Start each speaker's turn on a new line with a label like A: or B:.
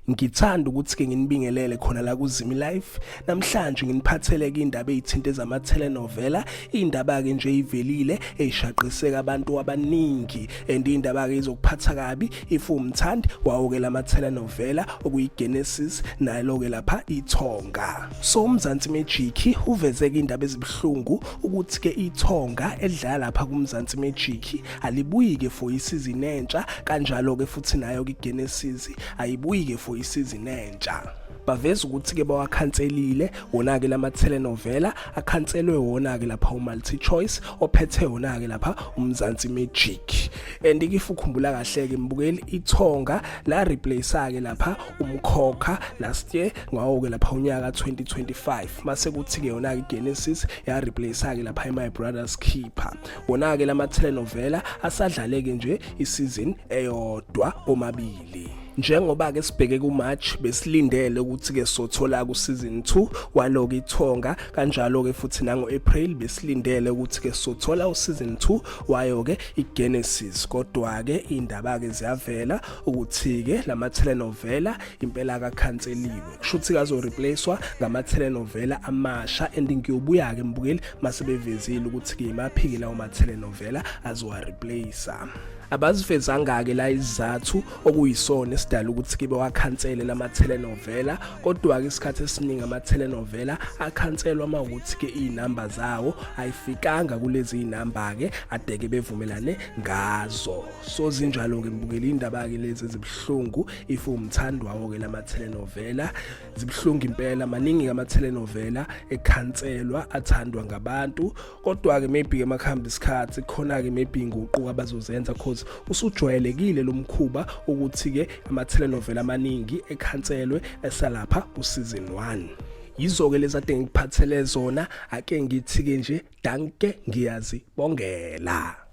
A: Ngithanda ukuthi ke nginibingelele khona la kuZimi Life. Namhlanje nginiphathele ke indaba ezithinta ezama-telenovela, indaba ke nje ivelile eyishaqiseka abantu abaningi and indaba ke izokuphatha kabi if umthandi wawo ke lama-telenovela okuyiGenesis nalo ke lapha ithonga. So uMzansi Magic uveze ke indaba ezibuhlungu ukuthi ke ithonga edlala lapha kuMzansi Magic alibuyi ke for isizini entsha kanjalo ke futhi nayo ke Genesis ayibuyi ke for isizini entsha. Baveza ukuthi ke bawakhanselile wona ke lama telenovela akhanselwe wona ke lapha uMulti Choice ophethe wona ke lapha uMzansi Magic. And if ukhumbula kahle ke mbukeli, ithonga la replace ke lapha umkhokha last year ngawo ke lapha unyaka 2025, mase kuthi ke yona ke Genesis ya replace ke lapha My Brother's Keeper. Wona ke lama telenovela asadlaleke nje isizini eyodwa omabili. Njengoba ke sibheke ku March, besilindele ukuthi ke sothola ku season 2 waloku ithonga, kanjalo ke futhi nango April besilindele ukuthi ke sothola u season 2 wayo ke iGenesis, kodwa ke indaba ke ziyavela ukuthi ke lama telenovela impela kakhanseliwe, kusho ukuthi kazo replacewa ngama telenovela amasha. And ngiyobuya ke mbukeli mase bevezile ukuthi ke imaphiki lawo ma telenovela azowa replace. Abazivezanga ke la izathu okuyisona esidala ukuthi ke bewakhansele lama telenovela, kodwa ke isikhathi esiningi ama telenovela akhanselwa mawukuthi ke izinamba zawo ayifikanga kulezi inamba ke adeke bevumelane ngazo. So zinjalo ke mbukeli indaba ke lezi ezibuhlungu if umthandi wawo ke lama telenovela. Zibuhlungu impela, maningi ama telenovela ekhanselwa athandwa ngabantu, kodwa ke maybe ke makuhamba isikhathi khona ke maybe inguquko abazozenza, cause usujwayelekile lo mkhuba ukuthi ke ama telenovela amaningi ekhanselwe esalapha ku season 1. Yizo ke lezi ade ngikuphathele zona. Ake ngithi ke nje danke, ngiyazibongela.